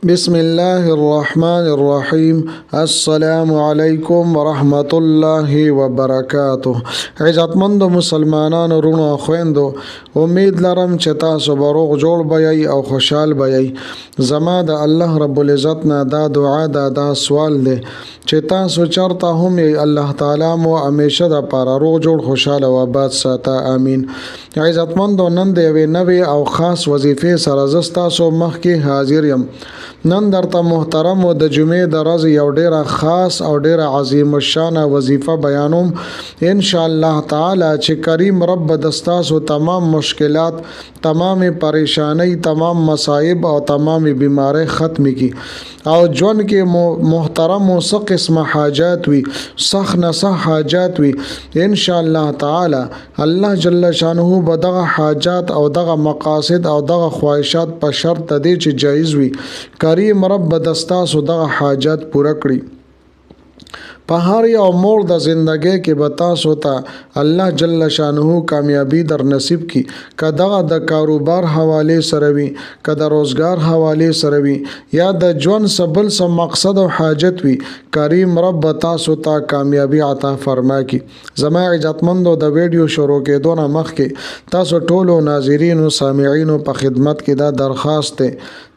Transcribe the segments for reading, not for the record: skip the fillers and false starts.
بسم الله الرحمن الرحیم. السلام علیکم ورحمت الله وبرکاته. عزتمند مسلمانانو، وروڼو او خویندو، امید لرم چې تاسو به روغ جوړ به یئ او خوشحال به یئ. زما د الله رب العزت نه دا دعا دا دا سوال دی چې تاسو چرته هم یئ، الله تعالی مو همیشه دپاره روغ جوړ، خوشحال او آباد ساته، آمین. عزتمندو، نن د یوې نوې او خاص وظیفې سره زه ستاسو مخکې حاضر یم. نن درته محترم د جمعې د ورځې یو ډیره خاص او ډیره عظیم الشانه وظیفه بیانوم. ان شاء الله تعالی چې کریم رب د ستاسو تمام مشکلات، تمام پریشانی، تمام مصائب او تمام بیماری ختم کی او ژوند کې محترم څه قسمه حاجات وي، سخت نه سخت حاجات وي، ان شاء الله تعالی الله جل شانه به دغه حاجات او دغه مقاصد او دغه خواهشات په شرط د دې چې جایز وي، کریم رب به د ستاسو دغه حاجات پوره کړي. په هر یو موړ د زندګۍ کې به تاسو ته الله جل شانه کامیابی در نصیب کی. که دغه د کاروبار حواله سره وي، که د روزګار حواله سره وي، یا د ژوند څه بل څه مقصد او حاجت وي، کریم رب به تاسو ته کامیابی عطا فرما کی. زما عزتمندو، د ویډیو شروع کېدو نه مخکې تاسو ټولو ناظرینو سامعینو په خدمت کې دا درخواست دی،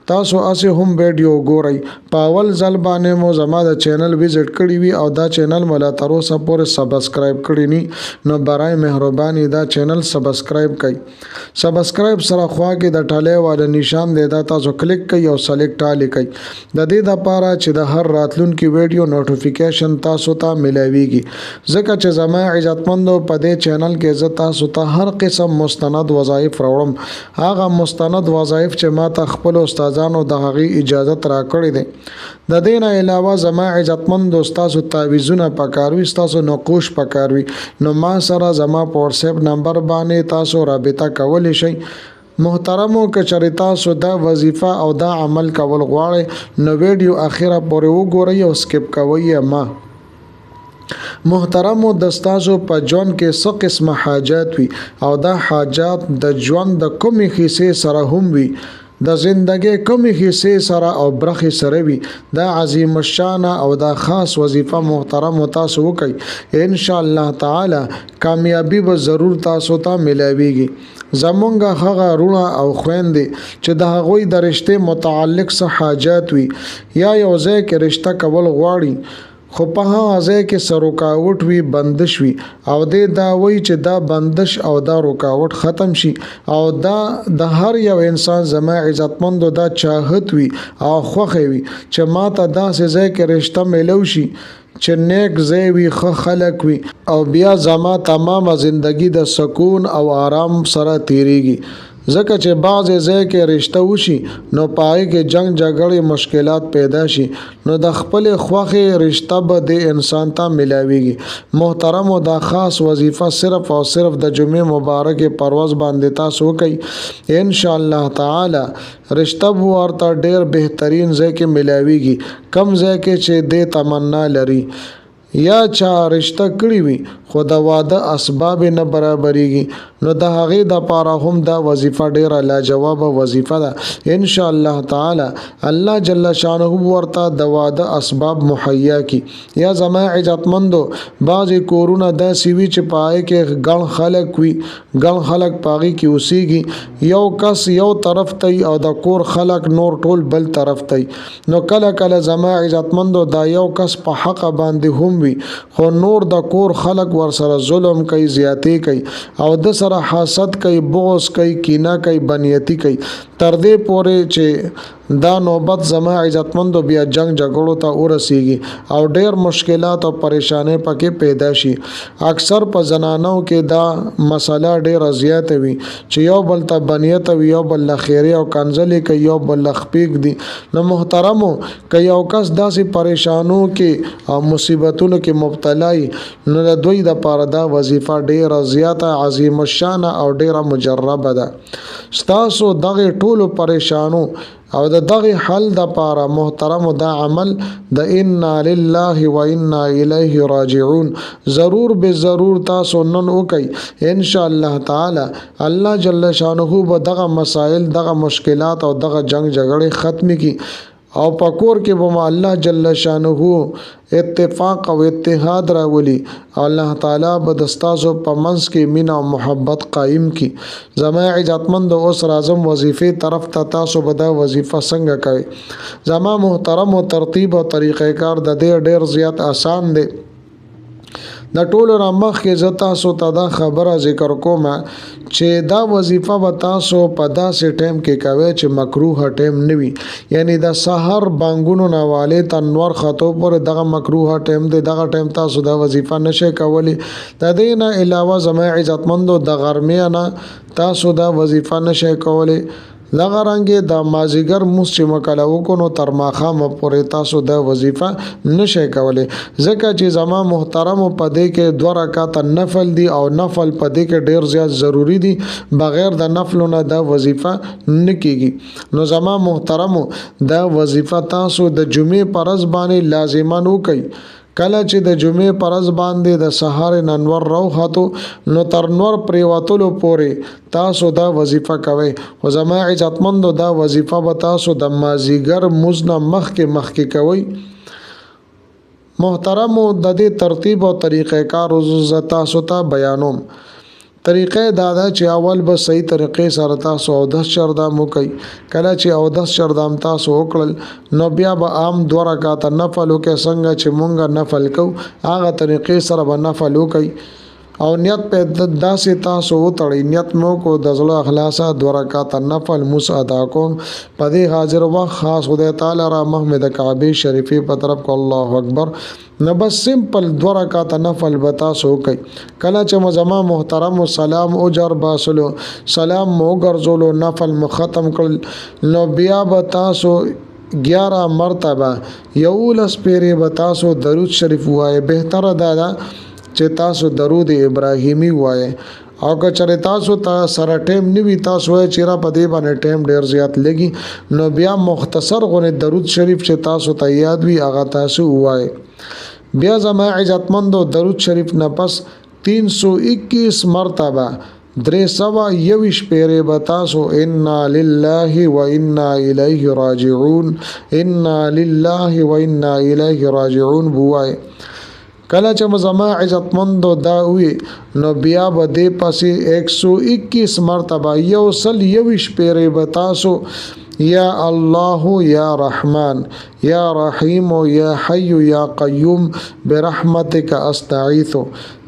تاسو هسې هم ویډیو ګورئ، په اول ځل باندې مو زما د چینل وزټ کړی وي او دا چینل مو لا تر اوسه پورې سبسکرایب کړی نی، نو برای مهرباني دا چینل سبسکرایب کړئ. سبسکرایب سره خوا کې د ټلې والا نشان دی، دا تاسو کلیک کړئ او سلیکټ آل کړئ، د دې دپاره چې د هر راتلونکي ویډیو نوټیفیکیشن تاسو ته ملاویږي. ځکه چې زما عزتمندو، په دې چینل کې زه تاسو ته هر قسم مستند وظایف راوړم، هغه مستند وظایف چې ما ته خپل استادانو د هغې اجازت راکړې دی. د دې نه علاوه زما عزتمندو، ستاسو تعویذونه پکار وي، ستاسو نقوش پکار وي، نو ما سره زما په واټساپ نمبر باندې تاسو رابطه کولی شئ. محترمو، که چېرې تاسو دا وظیفه او دا عمل کول غواړئ، نو ویډیو اخره پورې وګورئ او سکپ کوئ یې مه. محترمو، د ستاسو په ژوند کې څه قسمه حاجات وي او دا حاجات د ژوند د کومې حصې سره هم وي، د زندګۍ کومې حصې سره او برخې سره وي، دا عظیم الشانه او دا خاص وظیفه محترم تاسو وکئ، ان شاء الله تعالی کامیابی به ضرور تاسو ته ملاویږي. زمونږ هغه وروڼه او خویندې چې د هغوی د رشتې متعلق څه حاجات وي یا یو ځای کې رشته کول غواړي، خو په هغه ځای کې څه رکاوټ وي، بندش وي، او دې دا وایي چې دا بندش او دا رکاوټ ختم شي، او دا د هر یو انسان زما عزتمندو دا چاهت وي او خوښه وي چې ما ته داسې ځای کې رشته میلو شي چې نیک ځای وي، ښه خلک وي، او بیا زما تمامه زندگی د سکون او آرام سره تیریږي. ځکه چې بعضې ځای کې رشته وشي نو په هغې کې جنگ جګړې مشکلات پیدا شي، نو د خپلې خوښې رشته به دې انسان ته ملاویږي. محترمو، دا خاص وظیفه صرف او صرف د جمعې مبارکې پر ورځ باندې تاسو وکئ، ان شاء الله تعالی رشته به ورته ډېر بهترین ځای کې ملاویږي، کم ځای کې چې دې تمنا لري. یا چا رشته کړی وي خو د واده اسباب نه برابرېږي، نو د هغې دپاره هم دا وظیفه ډېره لاجوابه وظیفه ده. ان شاء الله تعالی الله جل شانه ورته د واده اسباب مهیا کړي. یا زما عزتمندو، بعضې کورونه داسې وي چې په هغې کې ګڼ خلک وي، ګڼ خلک په هغې کې اوسېږي، یو کس یو طرف ته او د کور خلک نور ټول بل طرف ته، نو کله کله زما عزتمندو دا یو کس په حق باندې هم وي، خو نور د کور خلک ورسره ظلم کوي، زیاتې کوي، او د سره حسد کوي، بغض کوي، کینه کوي، بنیتی کوي، تر دې پورې چې دا نوبت زما عزتمندو بیا جنگ جګړو ته ورسیږي او ډېر مشکلات او پریشانۍ پکې پیدا شي. اکثر په زنانو کې دا مسله ډېره زیاته وي چې یو بل ته بنیته وي، یو بل له خیرې او کنځلې کوي، یو بل له خپې ږدي. نو محترمو، که یو کس داسې پریشانو کې او مصیبتونو کې مبتلا وي، نو د دوی دپاره دا وظیفه ډېره زیاته عظیم الشانه او ډېره مجربه ده. ستاسو دغې ټولو پریشانو او د دغه حل د پاره محترم دا عمل د انا لله و انا الیه راجعون ضرور به ضرور تاسو نن وکئ. ان شاء الله تعالی الله جل شانه به دغه مسائل، دغه مشکلات او دغه جنگ جګړې ختم کړي. او په کور کې به مو الله جل شانه اتفاق او اتحاد راولي او الله تعالی به د ستاسو په منځ کې مینه او محبت قایم کړي. زما عزتمند اوس راځم وظیفې طرف ته، تاسو به دا وظیفه څنګه کوئ؟ زما محترم او ترتیب او طریقه کار د دې ډیر زیات آسان دی. د ټولو نه مخکې زه تاسو ته دا خبره ذکر کوم چې دا وظیفه به تاسو په داسې ټایم کې کوئ چې مکروه ټایم نه وي، یعنی د سحر بانګونو نه والې تر نور ختو پورې دغه مکروه ټایم دی، دغه ټایم تاسو دا وظیفه نشئ کولی. د دې نه علاوه زما عزتمندو د غرمې نه تاسو دا وظیفه نشئ کولی. دغه رنګ د مازیګر مونځ چې مو کله وکړو نو تر ماښامه پورې تاسو دا وظیفه نشئ کولی، ځکه چې زما محترمو په دې کې 2 رکعته نفل دي او نفل په دې کې ډیر زیات ضروري دي، بغیر د نفلو نه دا وظیفه نه کیږي. نو زما محترمو دا وظیفه تاسو د جمعې پر ورځ باندې لازما وکړئ. کله چې د جمعې پر ورځ باندې د سهار نه نور راوختو نو تر نور پریوتلو پورې تاسو دا وظیفه کوئ. خو زما عزتمندو دا وظیفه به تاسو د مازیګر مونځ نه مخکې مخکې کوئ. محترمو د دې ترتیب او طریقه کار زه تاسو ته بیانوم. طریقه دا ده چې اول به صحیح طریقې سره تاسو اودس چردام وکئ. کله چې اودس چردام تاسو وکړل نو بیا به عام 2 رکعته نفل وکئ، څنګه چې مونږ نفل کوو هغه طریقې سره به نفل وکئ او نیت په داسې تاسو وتړئ، نیت مو کو د زړه اخلاصه 2 رکعته نفل مونځ ادا کوم په دې حاضر وخت خاص خدای تعالی را مخ مې د کعبې شریفې په طرف کو الله اکبر. نو بس سمپل 2 رکعته نفل به تاسو وکئ. کله چې مو زما محترم سلام اجر باسلو، سلام مو وګرځولو، نفل مو ختم کړل، نو بیا به تاسو 11 مرتبه 11 پیرې به تاسو درود شریف ووایئ. بهتره دا ده چې تاسو درود ابراهیمي ووایئ. او که چېرې تاسو ته سره ټایم نه وي، تاسو وایئ چې را په دې باندې ټایم ډېر زیات لګي، نو بیا مختصر غونې درود شریف چې تاسو ته یاد وي هغه تاسو ووایئ. بیا زما عزتمندو درود شریف نه پس 321 مرتبه 321 پیرې به تاسو انا لله و انا الیه راجعون، انا لله و انا الیه راجعون بوایئ. کله چې زما عزتمندو دا وي نو بیا به دې پسې 121 مرتبه 121 پیرې به تاسو یا الله یا رحمان یا رحیم یا حی یا قیوم برحمتک استعیث،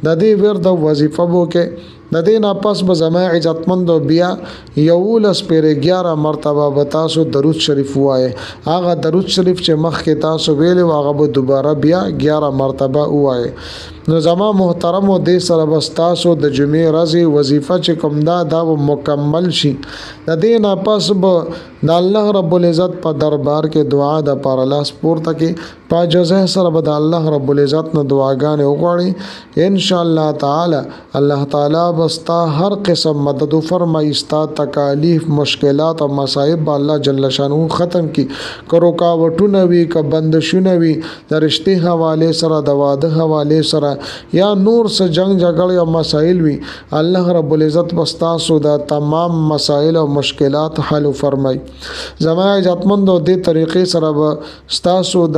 د دې ورد وظیفه به وکړئ. د دې نه پس به زما عزتمندو بیا 11 پیرې 11 مرتبه به تاسو درود شریف ووایئ. هغه درود شریف چې مخکې تاسو ویلی و هغه به دوباره بیا 11 مرتبه ووایئ. نو زما محترمو دې سره به ستاسو د جمعې ورځې وظیفه چې کوم ده دا به مکمل شي. د دې نه پس به د الله رب العزت په دربار کې دعا د پاره لاس پورته کړي، په عاجزۍ سره به د الله رب العزت نه دعاګانې وغواړي. ان شاء الله تعالی الله تعالی به ستا هر قسم مدد وفرمایي، ستا تکالیف مشکلات او مصائب به الله جل شانه ختم کړي. که رکاوټونه وي، که بندشونه وي، د رشتې حوالې سره، د واده حوالې سره، یا نور څه جنگ جګړې او مسایل وي، الله رب العزت به ستاسو دا تمام مسایل او مشکلات حل وفرمایي. زما عزتمندو دې طریقې سره به ستاسو د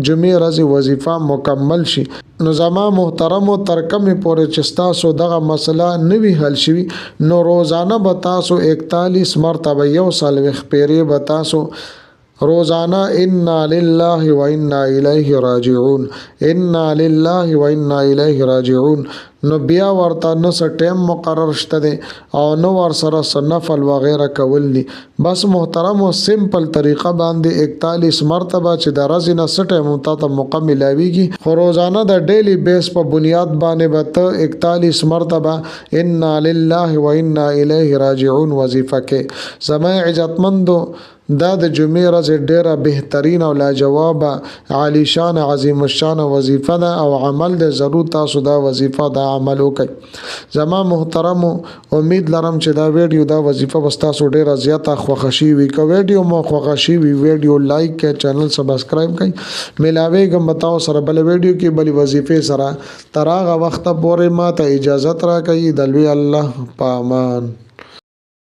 جمعې ورځې وظیفه مکمل شي. نو زما محترمو تر کومې پورې چې ستاسو دغه مسله نه وي حل شوي نو روزانه به تاسو 41 مرتبه 41 پیرې به تاسو روزانه انا لله و انا الیه راجعون، انا لله و انا الیه راجعون. نو بیا ورته نه څه ټایم مقرر شته دی او نه ورسره څه نفل وغیره کول دي. بس محترمو سمپل طریقه باندې 41 مرتبه چې د ورځې نه څه ټایم تا ته موقع میلاویږي، خو روزانه د ډیلی بیس په بنیاد باندې به ته 41 مرتبه انا لله و انا الیه راجعون وظیفه کې. زما عزتمندو دا د جمعې ورځې ډېره بهترین او لاجوابه عالیشان عظیم الشان وظیفه ده او عمل دی. ضرور تاسو دا وظیفه دا عمل وکړئ. زما محترمو امید لرم چې دا ویډیو دا وظیفه به ستاسو ډېره زیاته خوښه شوي وي. که ویډیو مو خوښه شوي وي ویډیو لایک کړئ، چینل سبسکرایب کړئ. میلاویږم به تاسو سره بله ویډیو کې بلې وظیفې سره. تر هغه وخته پورې ما ته اجازت راکړئ. د لوی الله په امان.